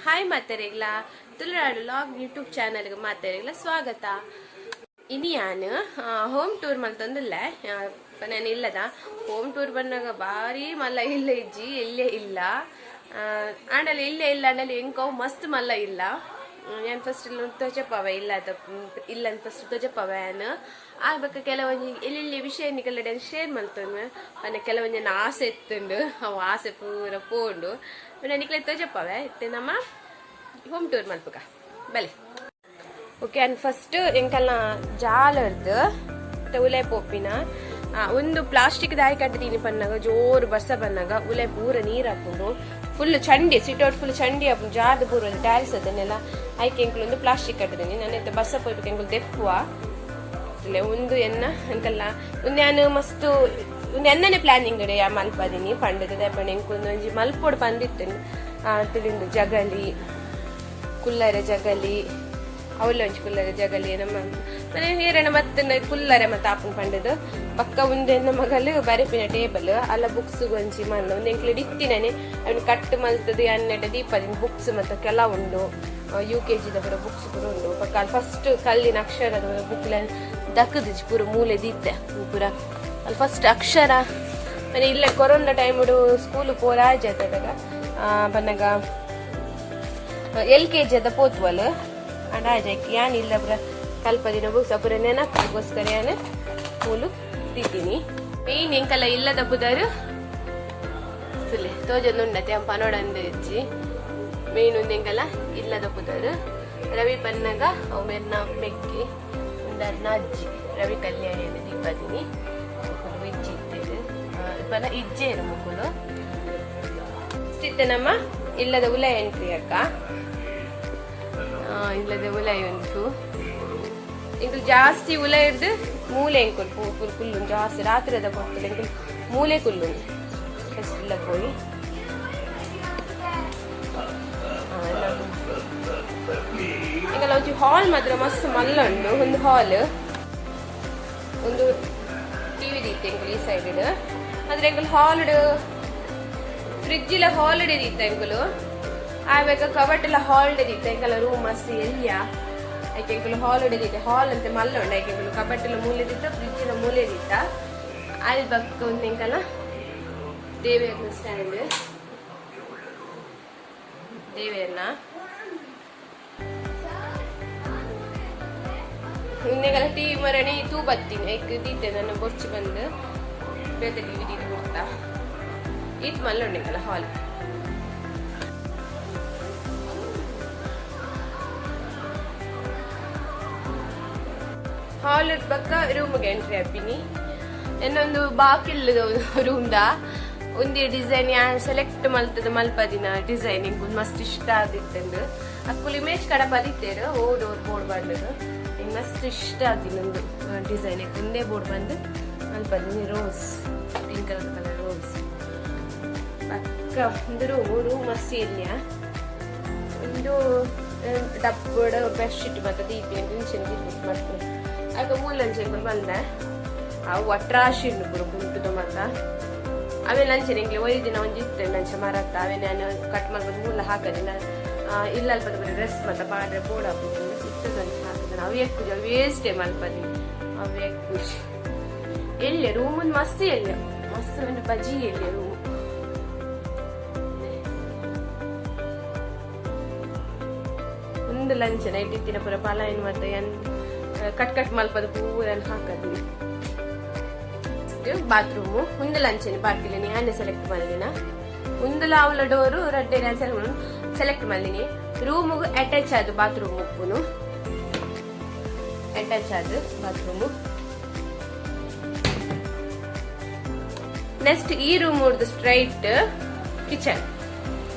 Hi ಮಾತೆರೆಗ್ಲ, Tulunadu log YouTube ಚಾನಲ್ಗೆ ಮಾತೆರೆಗ್ಲ ಸ್ವಾಗತ. ಇನಿ ಯಾನ್ ಹೋಮ್ ಟೂರ್ ಮಲ್ತೊಂದುಲ್ಲೆ. ನಾನು ಇಲ್ಲದ ಹೋಮ್ ಟೂರ್ ಬಂದಾಗ ಬಾರಿ ಮಲ್ಲ ಇಲ್ಲ ಇಜ್ಜಿ, ಎಲ್ಲೇ ಇಲ್ಲ. ಆಂಡಲ ಇಲ್ಲೇ ಇಲ್ಲ ಅಂಡಲ ಎಂಕವು ಮಸ್ತ್ ಮಲ್ಲ ಇಲ್ಲ. ಯಾನ್ ಫಸ್ಟ್ ತೋಜಪ್ಪವ ಇಲ್ಲ ಇಲ್ಲ, ಫಸ್ಟ್ ತೋಜಪ್ಪವ ಯಾನ್. ಆಗ ಕೆಲವೊಂಜಿ ಎಲ್ಲೆಲ್ಲಿ ವಿಷಯ ನಿಕಲೆಡ ಶೇರ್ ಮಲ್ತೊಂದು ಪಂಡ ಕೆಲವೊಂಜಿ ಆಸೆ ಇತ್ತುಂಡು, ಅವು ಆಸೆ ಪೂರ ಪೋಂಡು. ನಿಕ್ಲೆ ತೋಜಪ್ಪವೆ. ಇತ್ತೆ ನಮ್ಮ ಹೋಮ್ ಟೂರ್ ಮಲ್ಪುಗ ಬಲೆ. ಓಕೆ, ಅನ್ ಫಸ್ಟ್ ಎಂಕಲ್ನ ಜಾಲರ್ದು ಉಲೆ ಪೋಪಿನ ಒಂದು ಪ್ಲಾಸ್ಟಿಕ್ ದಾಯಿ ಕಟ್ಟಿದೀನಿ ಪನ್ನಾಗ, ಜೋರು ಬರ್ಸ ಬಂದಾಗ ಉಲೆ ಪೂರ ನೀರು ಹಾಕೊಂಡು ಫುಲ್ ಚಂಡಿ ಸಿಟೌಟ್ ಫುಲ್ ಚಂಡಿ ಹಾಕೊಂಡು ಜಾರ್ದು ಪೂರ ಟೈಲ್ಸ್ ಅದನ್ನೆಲ್ಲ. ಐಕೆ ಎಂಕುಲು ಒಂದು ಪ್ಲಾಸ್ಟಿಕ್ ಕಟ್ಟಿದೀನಿ ನಾನು. ಇತ್ತೆ ಬರ್ಸ ಪೋಯ್ಬೇಕು, ಎಂಕುಲು ದೆಪ್ಪುವ ಇಲ್ಲ. ಒಂದು ಎನ್ನ ಅಂಕಲ್ಲ ಒಂದು ಯಾನು ಮಸ್ತ್ ಒಂದು ಎನ್ನನೆ ಪ್ಲಾನಿಂಗ್ ಯಾ ಮಲ್ಪದೀನಿ ಪಂಡದ ಪಂಡ ಎಂಕೊಂದು ಒಂಜಿ ಮಲ್ಪೋಡು ಪಂದಿತ್ತು. ತಿಳಿಂದು ಜಗಲಿ ಕುಲ್ಲರೆ, ಜಗಲಿ ಅವಲ್ಲ ಒಂಜಿ ಕುಲ್ಲರೆ ಜಗಲಿ. ನಮ್ಮ ಮನೆ ಹೇರಣ ಮತ್ತೆ ಕುಲ್ಲರೆ ಮತ್ತೆ ಆಪುನ್ ಪಂಡದು. ಪಕ್ಕ ಉಂದೆ ಮಗಲು ಬರೆಪಿನ ಟೇಬಲ್ ಅಲ್ಲ, ಬುಕ್ಸ್ ಒಂಜಿ ಮಲ್ಲ ಒಂದು ಎಂಕ್ಲೆ ಇತ್ತಿನನೆ ಅವನು ಕಟ್ ಮಲ್ತದು ಅನ್ನೆಟ ದೀಪದಿನ. ಬುಕ್ಸ್ ಮತ್ತೆ ಕೆಲ ಉಂಡು, ಯು ಕೆ ಜಿ ಪೂರ ಬುಕ್ಸ್ ಪೂರ ಉಂಡು. ಪಕ್ಕ ಅಲ್ಲಿ ಫಸ್ಟ್ ಕಲ್ಲಿನ ಅಕ್ಷರದ ಬುಕ್ ದಕ್ಕದಿಜ್ ಪೂರ ಮೂಲೆ ದೀತೆ ಪೂರ. ಅಲ್ಲಿ ಫಸ್ಟ್ ಅಕ್ಷರ ಮನೆ. ಇಲ್ಲ ಕೊರೋನಾ ಟೈಮ್ ಸ್ಕೂಲ್ ಪೋರಾಜ್ ಆತದಾಗ ಬನ್ನಗ ಎಲ್ ಕೆ ಜಿ ಅದ ಪೋತ್ವಲ್ ಅಂಡ ಆಜಾಯ್ಕೆ ಯಾನ್ ಇಲ್ಲ ಪುರ ಕಲ್ಪದಿನ ಬುಕ್ಸ್ ಪೂರ ನೆನಪಿಗೋಸ್ಕರ ಯಾನ್ ಮೂಲು ದೀತೀನಿ. ಮೇನ್ ಎಂಕಲ್ಲ ಇಲ್ಲದ ಪುದರು ತುಲೆ ತೋಜೊಂದುಂಡತೆ ಪನೋಡಂದು ಇಜ್ಜಿ. ಮೇನ್ ಒಂದು ಎಂಕಲ್ಲ ಇಲ್ಲದ ಪುದರು ರವಿ ಪನ್ನಗ ಅವು ಮೆರ್ನ ಮೆಕ್ಕಿ ಉಂದರ್ನ ಅಜ್ಜಿ ರವಿ ಕಲ್ಯಾಣಿ ಅಂತ ದೀಪದಿನಿ. ಮುಕುಲು ಇಜ್ಜಿ ಇತ್ತೇರು ಪನ ಇಜ್ಜೇರು ಮುಕುಲು. ಇತ್ತೆ ನಮ್ಮ ಇಲ್ಲದ ಉಲ ಎಂಟ್ರಿ ಅಕ್ಕ. ಇಲ್ಲದ ಉಲ ಉಂಟು. ಎಂಕುಲು ಜಾಸ್ತಿ ಉಲ ಹಿಡ್ದು ಮೂಲೆ ಎಂಕುಲು ಫುಲ್ ಕುಲ್ಲು ಜಾಸ್ತಿ ರಾತ್ರಿ ಅದ ಕೊಡ್ತದೆ. ಎಂಕುಲು ಮೂಲೆ ಕುಲ್ಲು ಫಸ್ಟ್ ಇಲ್ಲ ಪೋಯಿ. ಎಂಕಲ್ಲ ಒಂಜಿ ಹಾಲ್ ಮಾತ್ರ ಮಸ್ತ್ ಮಲ್ಲ ಉಂಡು. ಒಂದು ಹಾಲ್, ಒಂದು ಟಿವಿ ದೀತೆ ಎಂಕುಲು ಈ ಸೈಡ್. ಆದ್ರೆ ಎಂಕುಲು ಹಾಲ್ ಫ್ರಿಡ್ಜ್ ಇಲ್ಲ, ಹಾಲ್ ದೀತ ಎಂಕುಲು. ಆಬೇಕ ಕಬಟ್ ಎಲ್ಲ ಹಾಲ್ ದೀತ. ಎಂಕಲ ರೂಮ್ ಮಸ್ತ್ ಎಲ್ಯ, ಐಕೆ ಎಂಕುಲು ಹಾಲ್ ದೀತೆ. ಹಾಲ್ ಅಂತ ಮಲ್ಲ ಉಂಡು. ಐಕೆ ಎಂಕುಲು ಕಬಟ್ ಎಲ್ಲ ಮೂಲೆ ದೀತ, ಫ್ರಿಡ್ಜ್ ಎಲ್ಲ ಮೂಲೆ ದೀತ. ಅಲ್ಲಿ ಬಕ್ಕ ಒಂದು ಎಂಕಲ ದೇವೇರ್ನ ಸ್ಟ್ಯಾಂಡ್, ದೇವೇರ್ನ. ಇನ್ನೆಗಲ ಟಿವಿ ಮರಣಿ ತೂ ಬತ್ತೀನಿ ಐಕ್ ದೀತೆ ನನ್ನ ಬೊರ್ಚಿ ಬಂದು ಬೇತೆ ಟಿವಿ ದೀತೆ ಕೊಡ್ತಾ. ಈತ್ ಮಲ್ಲ ಉಂಡು ಹಾಲ್. ಹಾಲ್ ಪಕ್ಕ ರೂಮ್ಗೆ ಎಂಟ್ರಿ ಆಪಿನಿ. ಇನ್ನೊಂದು ಬಾಕಿಲ್ ರೂಮ್ದ ಒಂದೇ ಡಿಸೈನ್ ಯಾನ್ ಸೆಲೆಕ್ಟ್ ಮಲ್ತದ ಮಲ್ಪದಿನ ಡಿಸೈನ್ ಎಂಕ್ ಮಸ್ತ್ ಇಷ್ಟ ಆದಿತ್ತಂದು. ಅಕ್ಕುಲು ಇಮೇಜ್ ಕಡಪದಿತ್ತೇರು ಓ ಡೋರ್ ಬೋರ್ಡ್ ಬಂದದು. ಎಂಕ್ ಮಸ್ತ್ ಇಷ್ಟ ಆದಿನೊಂದು ಡಿಸೈನ್ ಒಂದೇ ಬೋರ್ಡ್ ಬಂದು ಮಲ್ಪದಿನಿ. Rose pink colour colour rose. ಪಕ್ಕ ಒಂದು ರೂಮ್. ರೂಮ್ ಮಸ್ತ್ ಎಲ್ಯ. ಒಂದು ಡಬ್ಬಡ್ ಬೆಡ್ಶೀಟ್ ಮತ್ತೆ ದೀಪಿ ಇಂಚಿನ ದೀಪಿ ಮಾಡ್ತೀನಿ. ಆಗ ಮೂಲಂಚೆ ಬಂದೆ ಅವು ಒಟ್ರಾಶಿ ಉಂಡು ಪೂರ ಕುಂಟುದ ಮಾತ. ಆಮೇಲೆ ಅಂಚನೆ ಎಂಕ್ಲೆ ಒಯ್ದಿನ ದಿನ ಒಂಜಿ ಇತ್ತು ಅಂಚೆ ಮರತ್ತ. ಅವೇ ನಾನು ಕಟ್ ಮಾಡ್ಬೋದು ಮೂಲ ಹಾಕದಿನ ಇಲ್ಲ. ಅಲ್ಪ ಡ್ರೆಸ್ ಮತ್ತೆ ಪಾಡ್ರೆ ಬೋರ್ಡ್ ಹಾಕುದು ಇತ್ತದ ಅಂಚೆ ಹಾಕುದು. ಅವು ಎಕ್ಕುಜಿ, ಅವು ವೇಸ್ಟೇ ಮಲ್ಪದಿ. ಅವು ಎಕ್ಕುಜಿ. ಎಲ್ಯ ರೂಮ್ ಮಸ್ತ್ ಎಲ್ಯ, ಮಸ್ತ್ ಒಂದು ಬಜಿ ಎಲ್ಯ ರೂಮ್. ಒಂದು ಲಂಚ್ ನೈಟ್ ಇತ್ತಿನ ಪೂರ ಪಲಾಯಿನ ಮತ್ತೆ ಏನ್ ಕಟ್ ಕಟ್ ಮಲ್ಪದ ಪೂರ ಹಾಕದಿ. ಬಾತ್ರೂಮು ಒಂದು ಲಂಚನೆ ಬಾಕಿಲ್ ಯಾನೆ ಸೆಲೆಕ್ಟ್ ಮಲ್ದಿನ. ಒಂದು ಲಾವ್ಲ ಡೋರು ರಡ್ಡೆ ಸೆಲೆಕ್ಟ್ ಮಲ್ದಿನಿ. ರೂಮುಗು ಅಟ್ಯಾಚ್ ಆದು ಬಾತ್ರೂಮ್ ಉಪ್ಪುನು, ಅಟ್ಯಾಚ್ ಆದು ಬಾತ್ರೂಮು. ನೆಕ್ಸ್ಟ್ ಈ ರೂಮ್ ಸ್ಟ್ರೈಟ್ ಕಿಚನ್.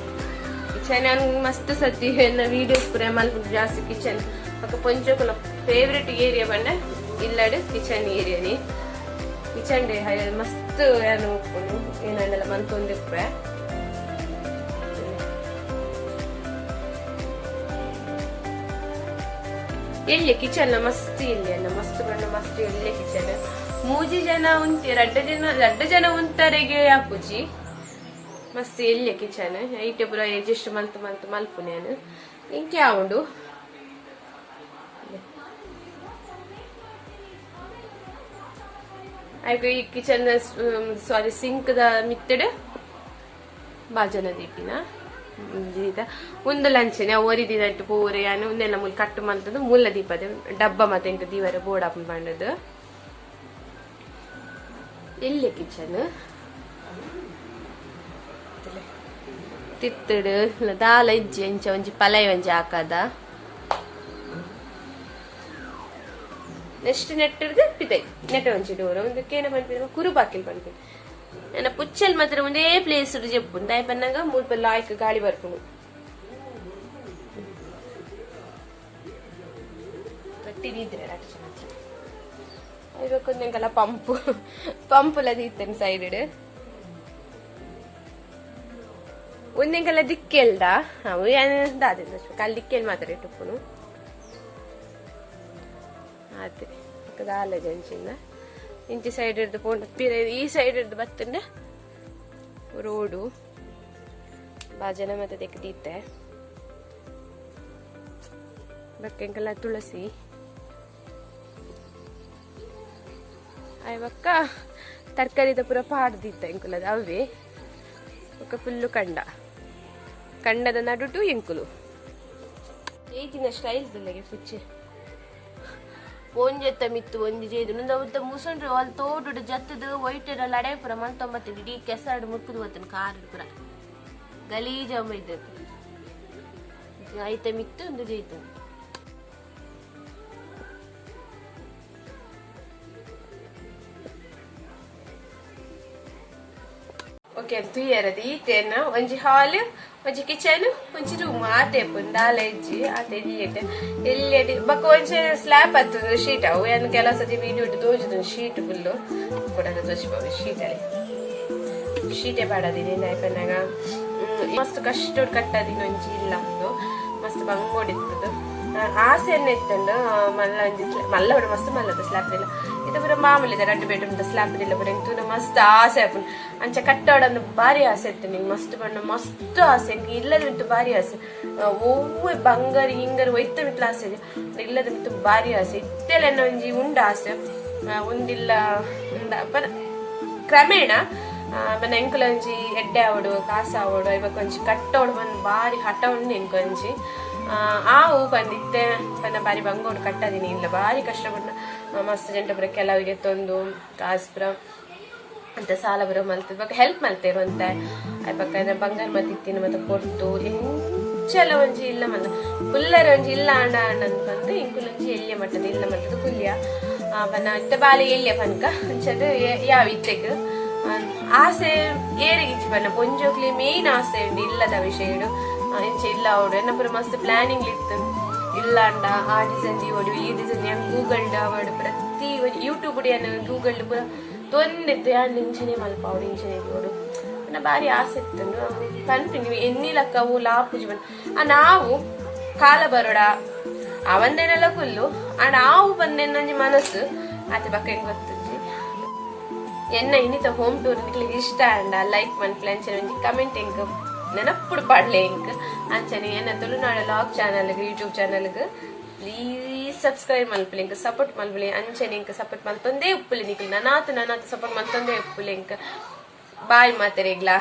ಕಿಚನ್ ಮಸ್ತ್ ಸತಿ ವಿಡಿಯೋಸ್ ಪೂರ ಮಲ್ಪುಂಡು ಜಾಸ್ತಿ ಕಿಚನ್. ಪಕ್ಕ ಪೊಂಚೋಕುಲ ಫೇವ್ರೆಟ್ ಏರಿಯಾ ಪಂಡ ಇಲ್ಲಡ್ ಕಿಚನ್ ಏರಿಯಾನಿ. ಕಿಚನ್ ಡೇ ಮಸ್ತ್ ಏನು ಉಪ್ಪುಂಡು ಏನನ್ನೆಲ್ಲ ಮಂತೊಂದಿಪ್ಪೆ. ಎಲ್ಲಿ ಕಿಚನ್ ಮಸ್ತ್ ಇಲ್ಲಿ ಅನ್ನ ಮಸ್ತ್ ಬಣ್ಣ ಮಸ್ತ್ ಎಲ್ಲೆ ಕಿಚನ್. ಮೂಜಿ ಜನ ಉಂತಿ, ರಡ್ಡ ಜನ, ರಡ್ಡ ಜನ ಉಂತರೆಗೆ ಆಪುಜಿ. ಮಸ್ತ್ ಎಲ್ಯ ಕಿಚನ್ ಐಟೆ ಪೂರ ಅಡ್ಜಸ್ಟ್ ಮಲ್ತ್ ಮಲ್ತ್ ಮಲ್ಪುನೆ ಯಾನ್ ಇಂಕೆ ಆವುಂಡು. ಐಕ್ ಈ ಕಿಚನ್, ಸಾರಿ, ಸಿಂಕ್ ದ ಮಿತ್ತಡ್ ಬಾಜನ ದೀಪಿನ ದೀತ. ಉಂದುಲ ಅಂಚೆನೆ ಒರಿ ದಿನಟ್ ಪೂರ ಯಾನ್ ಉಂದೆಲ್ಲ ಮೂಲು ಕಟ್ ಮಲ್ತುದು ಮೂಲ ದೀಪದೆ ಡಬ್ಬ ಮಾತ ಎಂಕ್ ದೀವರೆ ಬೋಡಾಪುಂಡು ಪಂಡುದು. ಎಲ್ಯ ಕಿಚನ್ ತಿತ್ತುಡು ದಾಲ ಇಜ್ಜಿ, ಅಂಚ ಒಂಜಿ ಪಲೈ ಒಂಜಿ ಹಾಕದ. ನೆಕ್ಸ್ಟ್ ನೆಟ್ಟಿರ್ದು ಪಿದೈ ನೆಟ ಒಂಜಿ ಡೋರ್. ಒಂದು ಕೇನ ಪನ್ಪಿನ ಕುರು ಬಾಕಿಲ್ ಪನ್ಪಿನ. ಎನ್ನ ಪುಚ್ಚಲ್ ಮಾತ್ರ ಒಂದೇ ಪ್ಲೇಸ್ ಜೆಪ್ಪುಂಡು. ದಾಯೆ ಪನ್ನಗ ಮುಲ್ಪ ಲಾಯ್ಕ್ ಗಾಳಿ ಬರ್ಪುಂಡು. ಗಟ್ಟಿ ನಿದ್ರೆ ಮಾತ್ರ. ಐವಕ್ಕೊಂದು ಪಂಪು ಪಂಪುಲ ದೀತೇನೆ ಸೈಡ್. ಒಂದೆಂಕಲ್ಲ ದಿಕ್ಕೆಲ್ದ ಅವು ದಾದ ಕಲ್ ದಿಕ್ಕೆಲ್ ಮಾತ್ರ ಇಟ್ಟುಪ್ಪುನು. ಆತೆ ದಾಲ ಜಂಚಿಂದ ಇಂಚಿ ಸೈಡ್ ಹಿಡ್ದು ಪೋಂಡ ಪಿರ ಈ ಸೈಡ್ ಹಿಡ್ದು ಬತ್ತಂಡೆ ರೋಡು. ಬಾಜನ ಮತ್ತೆ ತೆಕ್ ದೀತೆ. ಬಕ್ಕೆಂಕಲ್ಲ ತುಳಸಿ ಆಯ್ ಬಕ್ಕ ತರಕಾರಿದ ಪೂರ ಪಾಡ್ದಿತ್ತ ಎಂಕುಲದ ಅವೇ. ಬೊಕ್ಕ ಫುಲ್ಲು ಕಂಡ, ಕಂಡದ ನಡುಟು ಎಂಕುಲು. ಏತಿನ ಸ್ಟೈಲ್ ತುಲ್ಲೆಗೆ ಪುಚ್ಚೆ ಒಂಜೆತ್ತ ಮಿತ್ತು ಒಂಜಿ ಜೇದು ಉಂದು ಮುಸಂಡ್ರೆ ಅಲ್ಲಿ ತೋಟುಡು ಜತ್ತದು ಒಯ್ಟೆಡ ಲಡಾಯಿ ಪೂರ ಮಲ್ತೊಂಬತ್ತು. ಇಡೀ ಕೆಸರಡು ಮುಕ್ಕುದು ಬತ್ತನ ಕಾರ್ ಪೂರ ಗಲೀಜ್ ಇದ್ದದ್ದು. ಐತ ಮಿತ್ತು ಒಂದು ಜೈತು. ಓಕೆ, ತೂಯರದು ಈತೇನ ಒಂಜಿ ಹಾಲ್, ಒಂಜಿ ಕಿಚನ್, ಒಂಜಿ ರೂಮ್. ಆತೆ ದಾಲ ಇಜ್ಜಿ, ಆತೆ ಎಲ್ಲಿಯೆಟ್ ಎಲ್ಲಿಯೆಟ್. ಬೊಕ್ಕ ಒಂಜಿ ಸ್ಲ್ಯಾಬ್ ಹತ್ತುದು ಶೀಟ್. ಅವು ಯಾನ್ ಕೆಲವು ಸತಿ ವೀಡಿಯೋ ತೋಜುದು. ಶೀಟ್ ಫುಲ್ಲು ಕೂಡ ತೋಜಿಪಾವು. ಶೀಟ್ ಅಲ್ಲಿ ಶೀಟೆ ಪಾಡದಿನಿ. ಪನ್ನಗ ಮಸ್ತ್ ಕಷ್ಟ ಕಟ್ಟದಿನ ಒಂಜಿ ಇಲ್ಲ ಉಂದು ಮಸ್ತ್ ಬಂಗೋಡಿತ್ತದು. ಆಸೆ ಎನ್ನ ಇತ್ತುಂಡು ಮಲ್ಲ ಒಂಜಿ ಮಲ್ಲ ಪೂರ ಮಸ್ತ್ ಮಲ್ಲದ ಸ್ಲ್ಯಾಬ್ ಇಲ್ಲ. ಇದು ಪೂರ ಮಾಮೂಲಿ ಇದೆ. ರಡ್ಡ್ ಬೆಡ್ರೂಮ್ ಸ್ಲ್ಯಾಬ್ ಇಲ್ಲ ಪೂರ. ತೂನ ಮಸ್ತ್ ಆಸೆ ಆಪುಂಡು. ಅಂಚ ಕಟ್ಟೋಡಂದು ಬಾರಿ ಆಸೆ ಇತ್ತು ನಿಂಗೆ. ಮಸ್ತ್ ಪಂಡ ಮಸ್ತ್ ಆಸೆ. ಎಂಕ್ ಇಲ್ಲದ ಮಿತ್ತು ಬಾರಿ ಆಸೆ. ಒವ್ವೆ ಬಂಗಾರ ಹಿಂಗಾರ ಒಯ್ತ ಮಿತ್ಲ ಆಸೆ ಇದೆ, ಇಲ್ಲದ ಮಿತ್ತು ಬಾರಿ ಆಸೆ. ಇತ್ತೆಲ್ಲ ಎನ್ನ ಒಂಜಿ ಉಂಡು ಆಸೆ ಒಂದಿಲ್ಲ. ಕ್ರಮೇಣ ಮನೆ ಎಂಕುಲ ಒಂಜಿ ಎಡ್ಡೆ ಆವಡು, ಕಾಸು ಆವಡು, ಇವಾಗ ಒಂಜಿ ಕಟ್ಟೋಡು ಬಂದು ಬಾರಿ ಹಠ ಉಂಡು ಎಂಕ್ ಒಂಜಿ. ಆವು ಪಂದಿತ್ತೆ ಪನ್ನ ಬಾರಿ ಬಂಗೋಡು ಕಟ್ಟದಿನಿ ಇಲ್ಲ. ಬಾರಿ ಕಷ್ಟಪಟ್ಟು ಮಸ್ತ್ ಜಂಟ ಪೂರ ಕೆಲವಿಗೆ ತೊಂದು ಕಾಸು ಪೂರ ಅಂತ ಸಾಲ ಬರೋ ಮಲ್ತದ. ಬೊಕ್ಕ ಹೆಲ್ಪ್ ಮಲ್ತೇರು ಅಂತ ಬೊಕ್ಕ ಬಂಗಾರ ಮತ್ತೆ ಇತ್ತಿನ ಮತ್ತೆ ಕೊರ್ತು ಎಂಚಲ ಒಂಜಿ ಇಲ್ಲ ಮಲ್ಲ ಕುಲ್ಲರ ಒಂಜಿ ಇಲ್ಲ ಆಂಡ ಆಂಡ ಅಂತ ಬಂದು ಇಂಕುಲೊಂಜಿ ಎಲ್ಯ ಮಟ್ಟದ ಇಲ್ಲ ಮಟ್ಟದ ಕುಲ್ಯ ಬನ್ನ ಇತ್ತೆ ಬಾಲೆ ಎಲ್ಯ ಪನ್ಕ ಅಂಚದ ಯಾವ ಇತ್ತೆಗ್ ಆಸೆ ಏರಿಗಿಜ್ಜಿ ಪನ್ನ. ಪೊಂಜೋಕ್ಲಿ ಮೇನ್ ಆಸೆ ಉಂಡು ಇಲ್ಲದ ವಿಷಯಡು. ಇಂಚ ಇಲ್ಲ ಅವಡು ಎನ್ನ ಪೂರ ಮಸ್ತ್ ಪ್ಲಾನಿಂಗ್ ಇತ್ತು. ಇಲ್ಲ ಅಂಡ ಆ ಡಿಸೈನ್ ದೀವೊಡು, ಈ ಡಿಸೈನ್ ಯಾನ್ ಗೂಗಲ್ ಅವಡು ಪ್ರತಿ ಯೂಟ್ಯೂಬ್ ಯಾನ್ ಗೂಗಲ್ ಪೂರ ತೊಂದಿತ್ತು. ಯಾನ್ ಇಂಚನೆ ಮಲ್ಪಾವಡು, ಇಂಚನೆ ದೀವೊಡು ಪಂಡ ಬಾರಿ ಆಸೆ ಇತ್ತು ಪನ್ಪಿನಿ. ಎನ್ನಿ ಲಕ್ಕ ಅವು ಲಾಪುಜಿ ಪಂಡ ಆ ನಾವು ಕಾಲ ಬರೋಡ ಅವಂದೇನೆಲ್ಲ ಕುಲ್ಲು ಆಂಡ ಆವು ಬಂದೆನ್ನೊಂಜಿ ಮನಸ್ಸು ಆತೆ. ಬಕ್ಕ ಹೆಂಗ್ ಗೊತ್ತುಜ್ಜಿ. ಎನ್ನ ಇನ್ನಿತ ಹೋಮ್ ಟೂರ್ ನಿಕ್ಲೆಗ್ ಇಷ್ಟ ಆಂಡ ಲೈಕ್ ಮನ್ಪುಲೆ. ಅಂಚನೆ ಒಂಜಿ ಕಮೆಂಟ್ ಎಂಕ್ ನೆನಪುಡು ಪಾಡ್ಲೆ ಎಂಕ್. ಅಂಚನೆ ಎನ್ನ ತುಳುನಾಡು ಲಾಗ್ ಚಾನಲ್ ಯೂಟ್ಯೂಬ್ ಚಾನಲ್ಗ್ ಪ್ಲೀಸ್ ಸಬ್ಸ್ಕ್ರೈಬ್ ಮಲ್ಪುಲೆ, ಎಂಕ್ ಸಪೋರ್ಟ್ ಮಲ್ಪುಲೆ. ಅಂಚನೆ ಎಂಕ್ ಸಪೋರ್ಟ್ ಮಲ್ತೊಂದೇ ಉಪ್ಪುಲೆ ನಿಕ್ಲು. ನನಾತ್ ನನಾತ್ ಸಪೋರ್ಟ್ ಮಲ್ತೊಂದೇ ಉಪ್ಪುಲೆ ಎಂಕ್. ಬಾಯ್ ಮಾತೆರೆಗ್ಲಾ.